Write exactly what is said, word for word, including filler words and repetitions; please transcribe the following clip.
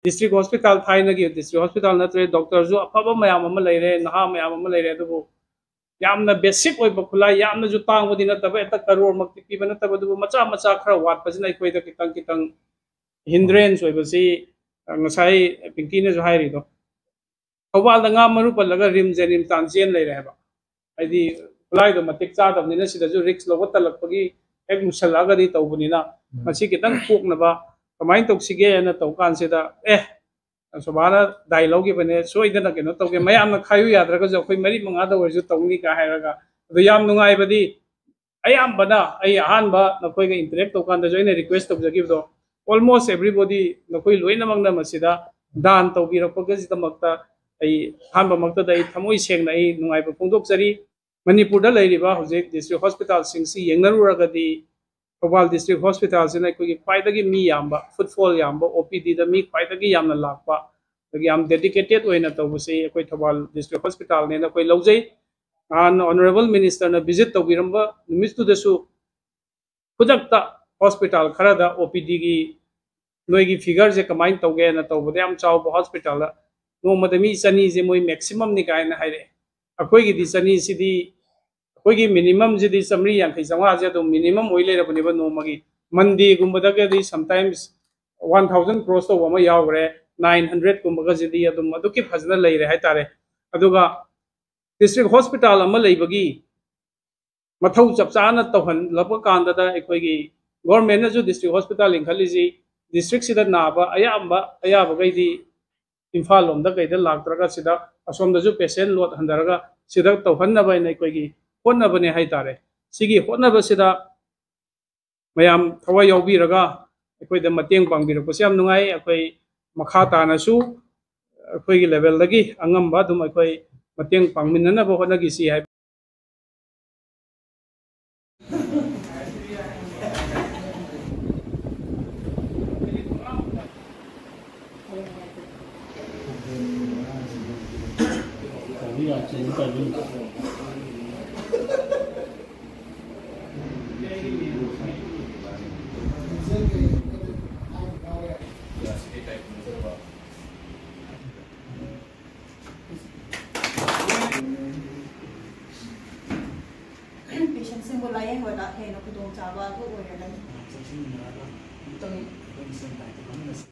District hospital, ꯊꯥꯏꯅꯒꯤ district hospital ꯅꯠꯇ꯭ꯔꯦ, ꯗꯣꯛꯇꯔꯁꯨ ꯑꯐꯕ ꯃꯌꯥꯝ ꯑꯃ ꯂꯩꯔꯦ, ꯅꯍꯥ ꯃꯌꯥꯝ ꯑꯃ ꯂꯩꯔꯦ, ꯑꯗꯨꯕꯨ ꯌꯥꯝꯅ ꯕꯦꯁꯤꯛ ꯑꯣꯏꯕ ꯈꯨꯠꯂꯥꯏ, ꯌꯥꯝꯅꯁꯨ ꯇꯥꯡꯕꯗꯤ ꯅꯠꯇꯕ, ꯍꯦꯛꯇ ꯀꯔꯣꯔꯃꯛꯇꯤ ꯄꯤꯕ ꯅꯠꯇꯕ, ꯑꯗꯨꯕꯨ ꯃꯆꯥ ꯃꯆꯥ ꯈꯔ ꯋꯥꯠꯄꯁꯤꯅ ꯑꯩꯈꯣꯏꯗ ꯈꯤꯇꯪ ꯈꯤꯇꯪ ꯍꯤꯟꯗ꯭ꯔꯦꯟꯁ ꯑꯣꯏꯕꯁꯤ, ꯑ, ꯉꯁꯥꯏ ꯄꯤꯡꯀꯤꯅꯁꯨ ꯍꯥꯏꯔꯤꯗꯣ, ꯊꯧꯕꯥꯜꯗ ꯉꯥ ꯃꯔꯨ ꯄꯜꯂꯒ ꯔꯤꯝꯁ ꯖꯦꯅꯤꯝꯁ ꯇꯥꯟ ꯆꯦꯟ ꯂꯩꯔꯦ ꯍꯥꯏꯕ꯫ ꯍꯥꯏꯗꯤ ꯈꯨꯠꯂꯥꯏꯗꯣ ꯃꯇꯤꯛ ꯆꯥꯗꯕꯅꯤꯅ ꯁꯤꯗꯁꯨ ꯔꯤꯛꯁ ꯂꯧꯕ ꯇꯜꯂꯛꯄꯒꯤ ꯍꯦꯛ ꯂꯨꯁꯜꯂꯛꯑꯒꯗꯤ ꯇꯧꯕꯅꯤꯅ, ꯎꯝ꯫ ꯃꯁꯤ ꯈꯤꯇꯪ ꯀꯣꯛꯅꯕ ꯀꯃꯥꯏꯅ ꯇꯧꯁꯤꯒꯦꯅ ꯇꯧ ꯀꯥꯟꯁꯤꯗ, ꯑꯦ, ꯁꯣꯚꯥꯅ ꯗꯥꯏ ꯂꯧꯈꯤꯕꯅꯦ, ꯁꯣꯏꯗꯅ ꯀꯩꯅꯣ ꯇꯧꯒꯦ, ꯃꯌꯥꯝꯅ ꯈꯥꯏꯌꯨ ꯌꯥꯗ꯭ꯔꯒꯁꯨ ꯑꯩꯈꯣꯏ ꯃꯔꯤ ꯃꯉꯥꯗ ꯑꯣꯏꯔꯁꯨ ꯇꯧꯅꯤ ꯀꯥꯏ ꯍꯥꯏꯔꯒ, ꯑꯗꯣ ꯌꯥꯝ ꯅꯨꯡꯉꯥꯏꯕꯗꯤ, ꯑꯌꯥꯝꯕꯅ ꯑꯩ ꯑꯍꯥꯟꯕ ꯅꯈꯣꯏꯒ ꯏꯟꯇꯔꯦꯛ ꯇꯧꯀꯥꯟꯗꯁꯨ ꯑꯩꯅ ꯔꯤꯀ꯭ꯋꯦꯁ ꯇꯧꯖꯈꯤꯕꯗꯣ, almost everybody, ꯅꯈꯣꯏ ꯂꯣꯏꯅꯃꯛꯅ ꯃꯁꯤꯗ ꯗꯥꯟ ꯇꯧꯕꯤꯔꯛꯄꯒꯤꯗꯃꯛꯇ ꯑꯩ ꯑꯍꯥꯟꯕꯃꯛꯇꯗ ꯑꯩ ꯊꯃꯣꯏ ꯁꯦꯡꯅ ꯑꯩ ꯅꯨꯡꯉꯥꯏꯕ ꯐꯣꯡꯗꯣꯛꯆꯔꯤ꯫ ꯃꯅꯤꯄꯨꯔꯗ ꯂꯩꯔꯤꯕ ꯍꯧꯖꯤꯛ ꯗꯤꯁꯇ꯭ꯔꯤꯛ ꯍꯣꯁꯄꯤꯇꯥꯜꯁꯤꯡꯁꯤ ꯌꯦꯡꯅꯔꯨꯔꯒꯗꯤ, ꯊꯧꯕꯥꯜ ꯗꯤꯁꯇ꯭ꯔꯤꯛ ꯍꯣꯁꯄꯤꯇꯥꯜꯁꯤꯅ ꯑꯩꯈꯣꯏꯒꯤ ꯈ꯭ꯋꯥꯏꯗꯒꯤ ꯃꯤ ꯌꯥꯝꯕ, ꯐꯨꯠꯐꯣꯜ ꯌꯥꯝꯕ, ꯑꯣ ꯄꯤ ꯗꯤꯗ ꯃꯤ ꯈ꯭ꯋꯥꯏꯗꯒꯤ ꯌꯥꯝꯅ ꯂꯥꯛꯄ, ꯑꯗꯒꯤ ꯌꯥꯝ ꯗꯦꯗꯤꯀꯦꯇꯦꯠ ꯑꯣꯏꯅ ꯇꯧꯕꯁꯤ ꯑꯩꯈꯣꯏ ꯊꯧꯕꯥꯜ ꯗꯤꯁꯇ꯭ꯔꯤꯛ ꯍꯣꯁꯄꯤꯇꯥꯜꯅꯦꯅ ꯑꯩꯈꯣꯏ ꯂꯧꯖꯩ꯫ ꯅꯍꯥꯟ ꯑꯣꯅꯔꯦꯕꯜ ꯃꯤꯅꯤꯁꯇꯔꯅ ꯚꯤꯖꯤꯠ ꯇꯧꯕꯤꯔꯝꯕ ꯅꯨꯃꯤꯠꯇꯨꯗꯁꯨ ꯈꯨꯗꯛꯇ ꯍꯣꯁꯄꯤꯇꯥꯜ ꯈꯔꯗ ꯑꯣ ꯄꯤ ꯗꯤꯒꯤ ꯅꯣꯏꯒꯤ ꯐꯤꯒꯔꯁꯦ ꯀꯃꯥꯏꯅ ꯇꯧꯒꯦꯅ ꯇꯧꯕꯗ, ꯌꯥꯝ ꯆꯥꯎꯕ ꯍꯣꯁꯄꯤꯇꯥꯜꯗ ꯅꯣꯡꯃꯗ ꯃꯤ ꯆꯅꯤꯁꯦ ꯃꯣꯏ ꯃꯦꯛꯁꯤꯃꯝꯅꯤ ꯀꯥꯏꯅ ꯍꯥꯏꯔꯛꯑꯦ꯫ ꯑꯩꯈꯣꯏꯒꯤꯗꯤ ꯆꯅꯤꯁꯤꯗꯤ, ꯑꯩꯈꯣꯏꯒꯤ ꯃꯤꯅꯤꯃꯝꯁꯤꯗꯤ ꯆꯥꯝꯃꯔꯤ ꯌꯥꯡꯈꯩ ꯆꯥꯝꯃꯉꯥꯁꯦ ꯑꯗꯨꯝ ꯃꯤꯅꯤꯃꯝ ꯑꯣꯏ ꯂꯩꯔꯕꯅꯦꯕ ꯅꯣꯡꯃꯒꯤ꯫ ꯃꯟꯗꯦꯒꯨꯝꯕꯗꯒꯗꯤ sometimes one thousand cross ꯇꯧꯕ ꯑꯃ ꯌꯥꯎꯈ꯭ꯔꯦ, ꯅꯥꯏꯟ ꯍꯟꯗ꯭ꯔꯦꯗꯀꯨꯝꯕꯒꯁꯤꯗꯤ ꯑꯗꯨꯝ ꯑꯗꯨꯛꯀꯤ ꯐꯖꯅ ꯂꯩꯔꯦ ꯍꯥꯏꯇꯥꯔꯦ꯫ ꯑꯗꯨꯒ ꯗꯤꯁꯇ꯭ꯔꯤꯛ ꯍꯣꯁꯄꯤꯇꯥꯜ ꯑꯃ ꯂꯩꯕꯒꯤ ꯃꯊꯧ ꯆꯞ ꯆꯥꯅ ꯇꯧꯍꯜꯂꯛꯄ ꯀꯥꯟꯗꯗ ꯑꯩꯈꯣꯏꯒꯤ ꯒꯣꯔꯃꯦꯟꯅꯁꯨ ꯗꯤꯁꯇ꯭ꯔꯤꯛ ꯍꯣꯁꯄꯤꯇꯥꯜ ꯂꯤꯡꯈꯠꯂꯤꯁꯤ ꯗꯤꯁꯇ꯭ꯔꯤꯛꯁꯤꯗ ꯅꯥꯕ ꯑꯌꯥꯝꯕ, ꯑꯌꯥꯕꯈꯩꯗꯤ ꯏꯝꯐꯥꯜ ꯂꯣꯝꯗ ꯀꯩꯗ ꯂꯥꯛꯇ꯭ꯔꯒ ꯁꯤꯗ ꯑꯁꯣꯝꯗꯁꯨ ꯄꯦꯁꯦꯟ ꯂꯣꯗ ꯍꯟꯊꯔꯒ ꯁꯤꯗ ꯇꯧꯍꯟꯅꯕ ꯍꯥꯏꯅ ꯑꯩꯈꯣꯏꯒꯤ ꯍꯣꯠꯅꯕꯅꯦ ꯍꯥꯏꯇꯥꯔꯦ꯫ ꯁꯤꯒꯤ ꯍꯣꯠꯅꯕꯁꯤꯗ ꯃꯌꯥꯝ ꯊꯋꯥꯏ ꯌꯥꯎꯕꯤꯔꯒ ꯑꯩꯈꯣꯏꯗ ꯃꯇꯦꯡ ꯄꯥꯡꯕꯤꯔꯛꯄꯁꯦ ꯌꯥꯝ ꯅꯨꯡꯉꯥꯏ꯫ ꯑꯩꯈꯣꯏ ꯃꯈꯥ ꯇꯥꯅꯁꯨ ꯑꯩꯈꯣꯏꯒꯤ ꯂꯦꯚꯦꯜꯗꯒꯤ ꯑꯉꯝꯕ ꯑꯗꯨꯝ ꯑꯩꯈꯣꯏ ꯃꯇꯦꯡ ꯄꯥꯡꯃꯤꯟꯅꯅꯕ ꯍꯣꯠꯅꯈꯤꯁꯤ ꯍꯥꯏꯕ꯫ ꯂꯥꯏꯌꯦꯡꯕꯗ ꯍꯦꯟꯅ ꯈꯨꯗꯣꯡꯆꯥꯕ ꯑꯗꯨ ꯑꯣꯏꯔꯒꯅꯤ꯫ ꯆꯦꯛꯁꯤꯟꯃꯤꯟꯅꯔꯒ ꯑꯃꯨꯛꯇꯪ ꯑꯩꯈꯣꯏ ꯃꯁꯦꯟ ꯗꯥꯏꯇ ꯂꯧꯃꯤꯟꯅꯁꯤ꯫